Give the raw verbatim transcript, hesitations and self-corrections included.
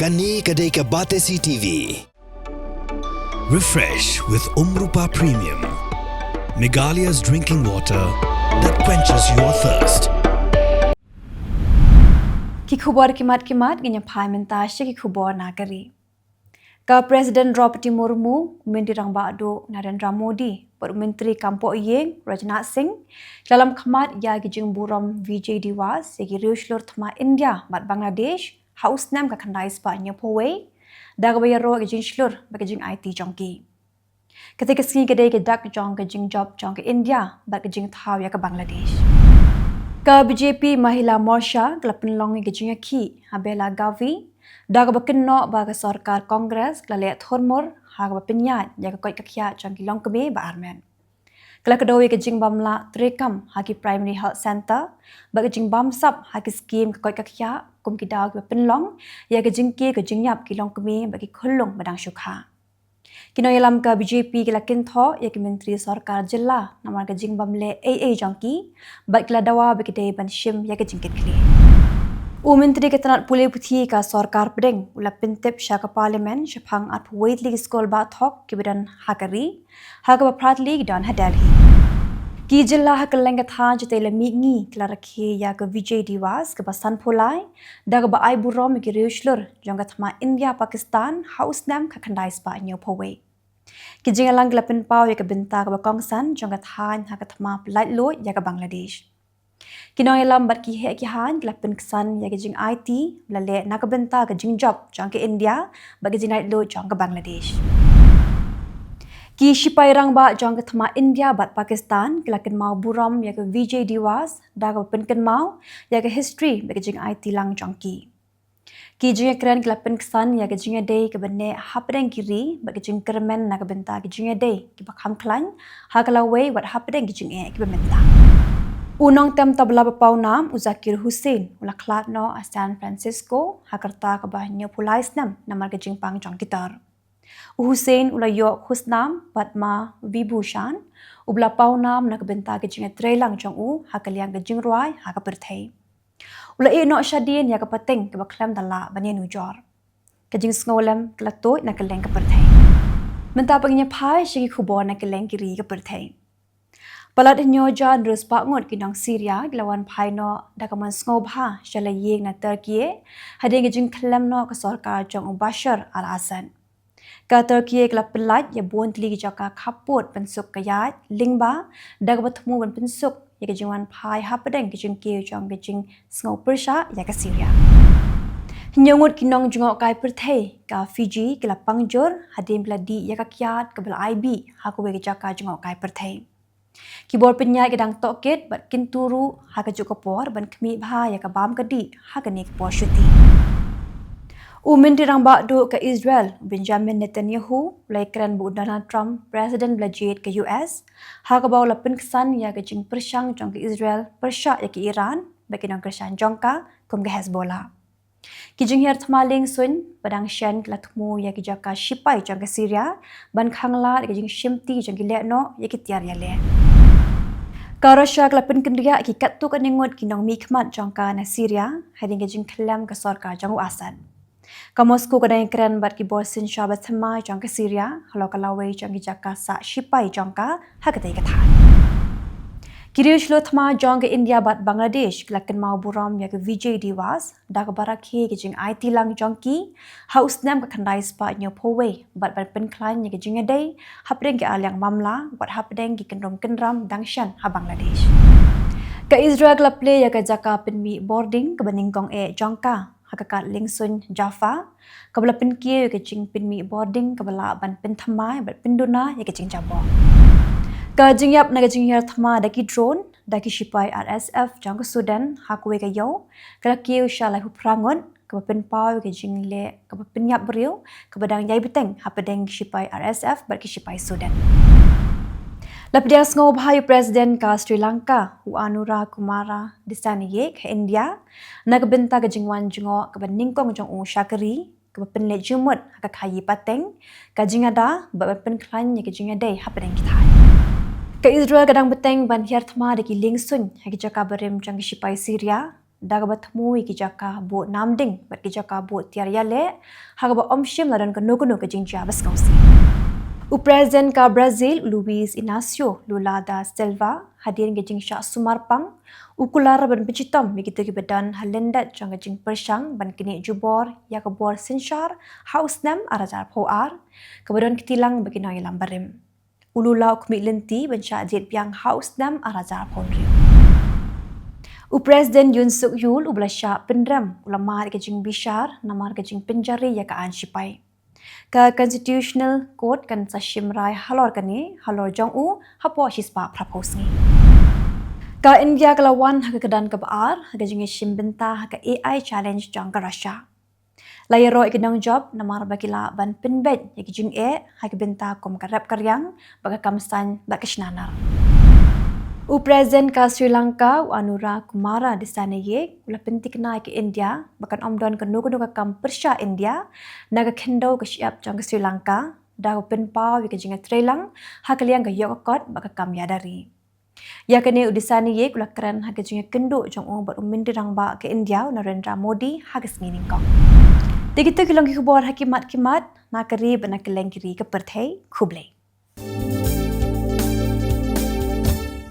Kane ka dei ka Batesi T V. Refresh with Umrupa Premium, Meghalaya's drinking water that quenches your thirst. Ki khubor ki mat ki mat, ngin ïa phai mynta sha ki khubor na ka ri. Ka President Droupadi Murmu, Myntri Rangbah Duh Narendra Modi bad u Myntri Kam Pohïing Rajnath Singh ki la lam khmat ïa ki jingburom Vijay Diwas ïa ki riewshlur thma India bad Bangladesh ha u snem ka khyndai spah hynñiewphew wei da kaba ïaroh ïa ki jingshlur bad ki jingaiti jong ki. Kata ka sngi ka dei ka dak jong ka jingjop jong ka India bad ka jingthaw ïa ka Bangladesh. Ka B J P Mahila Morcha ka la pynlong ïa ka jingïakhih ha Belagavi da kaba kynnoh ba ka sorkar Congress ka la leh thurmur ha kaba pynïaid ïa ka koit ka khiah jong ki longkmie ba armet. Ka la kdew ïa ka jingbymlah treikam ha ki Primary Health Centre bad ka jingbymsap ha ki skim ka koit ka khiah kum ki daw kiba pynlong ïa ka jingkiew ka jingïap ki longkmie bad ki khyllung ba dang shu kha. Ki nongïalam ka B J P ki la kynthoh ïa ki myntri sorkar jylla namar ka jingbymleh ei ei jong ki bad ki la dawa ba ki dei ban shim ïa ka jingkitkhlieh. U Myntri ka tnat pule puthi ka sorkar pdeng u la pyntip sha ka Parliament shaphang arphew wei tylli ki skul bah thok kiba don ha ka ri ha kaba phra tylli ki don ha Delhi. Ki jylla ha kylleng ka thaiñ shatei la mihngi ki la rakhe ïa ka Vijay Diwas kaba sanphew lai da kaba ai burom ïa ki riewshlur jong ka thma India Pakistan ha u snem ka khyndai spah hynñiewphew wei. Ki jingïalang ki la pynpaw ïa ka bynta kaba kongsan jong ka thaiñ ha ka thma pyllait luid ïa ka Bangladesh. Ki nongïalam bad ki heh ki haiñ ki la pynksan ïa ka jingaiti ba la leh na ka bynta ka jingjop jong ka India bad ka jinglait luid jong ka Bangladesh. Ki shipai rangbah jong ka thma India bad Pakistan ki la kynmaw burom ïa ka Vijay Diwas da kaba pynkynmaw ïa ka history bad ka jingaiti lang jong ki. Ki jingïakren ki la pynksan ïa ka jingïadei kaba neh hapdeng ki ri bad ka jingkyrmen na ka bynta ki jingïadei kiba kham khlaiñ ha ka lawei wat hapdeng ki jingeh kiba mynta. U nongtem tabla ba pawnam u Zakir Hussain u la khlad noh ha San Francisco ha ka rta kaba hynñiewphew lai snem namar ka jingpang jong ki tor. U Hussain u la ïoh khusnam Padma Vibhushan, uba la pawnam na ka bynta ka jingïatreilang jong u ha ka liang ka jingrwai ha ka pyrthei. U la ïeh noh shadien ïa ka pateng kaba khlem da lah ban ïanujor. Ka jingsngewlem ka la tuid na kylleng ka pyrthei. Mynta pat ngin ïa phai sha ki khubor na kylleng ki ri ka pyrthei. Palat hynñiew hajar hynriew spah ngut ki nong Syria ki la wan phai noh da ka mon sngewbha sha la ïing na Turkey hadien ka jingkhlem noh ka sorkar jong u Bashar al-Assad. Ka Turkey ka la pyllait ïa bun tylli ki jaka khappud pynsuk ka ïaid lyngba da kaba thmu ban pynsuk ïa ka jingwan phai hapdeng ka jingkiew jong ka jingsngew pyrshah ïa ka Syria. Hynñiew ngut ki nongjngohkai pyrthei ka Fiji ki la pang jur hadien ba la dih ïa ka kyiad kaba la ai bih ha kawei ka jaka jngohkai pyrthei. Ki bor pynïaid ki dang tohkit bad kyntu ruh ha kajuh ka por ban khmih bha ïa ka bam ka dih ha kane ka por shuti. U Myntri Rangbah Duh ka Israel u Benjamin Netanyahu u la ïakren bad u Donald Trump, President ba la jied ka U S, ha kaba u la pynksan ïa ka jingpyrshang jong ka Israel pyrshah ïa ka Iran bad ki nongkyrshan jong ka kum ka Hezbollah. Ki jinghiar thma lieng suiñ ba dang shen ki la thmu ïa ki jaka shipai jong ka Syria ban khanglad ïa ki jingshimti jong ki lehnoh ïa ki tiar ïaleh. Ka Russia ka la pynkynriah ïa ki katto katne ngut ki nongmihkhmat jong ka na Syria hadien ka jingkhlem ka sorkar jong u Assad. Ka Moscow ka dang ïakren bad ki bor synshar bathymmai jong ka Syria halor ka lawei jong ki jaka sah shipai jong ka ha katei ka thaiñ. Ki riewshlur thma jong ka India bad Bangladesh ki la kynmaw burom ïa ka Vijay Diwas da kaba rakhe ki jingaiti lang jong ki ha u snem ka khyndai spah hynñiewphew wei bad ban pynkhlaiñ ïa ki jingïadei hapdeng ki arliang mamla bad hapdeng ki kynrum kynram dang shen ha Bangladesh. Ka Israel ka la plie ïa ka jaka pynmih bording kaba nyngkong eh jong ka ha ka kad lieng suiñ Jaffa, kaba la pynkiew ïa ka jingpynmih bording kaba lah ban pynthymmai bad pynduna ïa ka jingjabok. Ka jingïap na ka jinghiar thma da ki drone da ki shipai R S F jong ka Sudan ha kawei ka ïew ka la kiew sha laiphew phra ngut, kaba pynpaw ïa ka jingleh kaba pynïap briew kaba dang ïai bteng hapdeng ki shipai R S F bad ki shipai Sudan. La pdiang sngewbha ïa u President ka Sri Lanka u Anura Kumara Dissanayake ha India na ka bynta ka jingwan jngoh kaba nyngkong jong u sha ka ri kaba pynleit jingmut ha ka khaïi pateng, ka jingada bad ban pynkhlaiñ ïa ka jingïadei hapdeng ki thaiñ. Ka Israel ka dang bteng ban hiar thma da ki lieng suiñ ha ki jaka barim jong ki shipai Syria da kaba thmu ïa ki jaka buh namding bad ki jaka buh tiar ïaleh, ha kaba ym shym la don kano kano ka jingjia ba sngewsih. U President ka Brazil, u Luiz Inácio Lula da Silva, hadien ka jingshah sumar pang, u kular ban pynshitom ïa kito kiba don ha lyndet jong ka jingpyrshang ban knieh jubor ïa ka bor synshar ha u snem ar hajar arphew ar, kaba don kti lang bad ki nongïalam barim. U Lula u khmih lynti ban shah jied biang ha u snem ar hajar arphew hynriew. U President Yoon Suk Yeol uba la shah pynrem u la mad ïa ka jingbishar namar ka jingpynjari ïa ka aiñ shipai. Ka Constitutional Court kan sa shim rai halor kane halor jong u hapoh shispah phraphew sngi. Ka India ka la wan ha ka kyrdan kaba ar ha ka jingïashim bynta ha ka A I challenge jong ka Russia. La ïaroh ïa ki nongjop namar ba ki lah ban pynbeit ïa ki jingeh ha ki bynta kum ka rep ka riang bad ka kam saiñ bad ka shna nar. U President ka Sri Lanka, u Anura Kumara Dissanayake, u la pynthikna ïa ka India ba kan ym don kano kano ka kam pyrshah India na ka khyndew ka shyiap jong ka Sri Lanka, da kaba pynpaw ïa ka jingïatreilang ha ka liang ka ïoh ka kot bad ka kam ïada ri. Ïa kane u Dissanayake u la kren ha ka jingïakynduh jong u bad u Myntri Rangbah ka India, u Narendra Modi, ha ka sngi nyngkong. Te kito ki long ki khubor ha khmat khmat na ka ri bad na kylleng ki ri ka pyrthei. Khublei.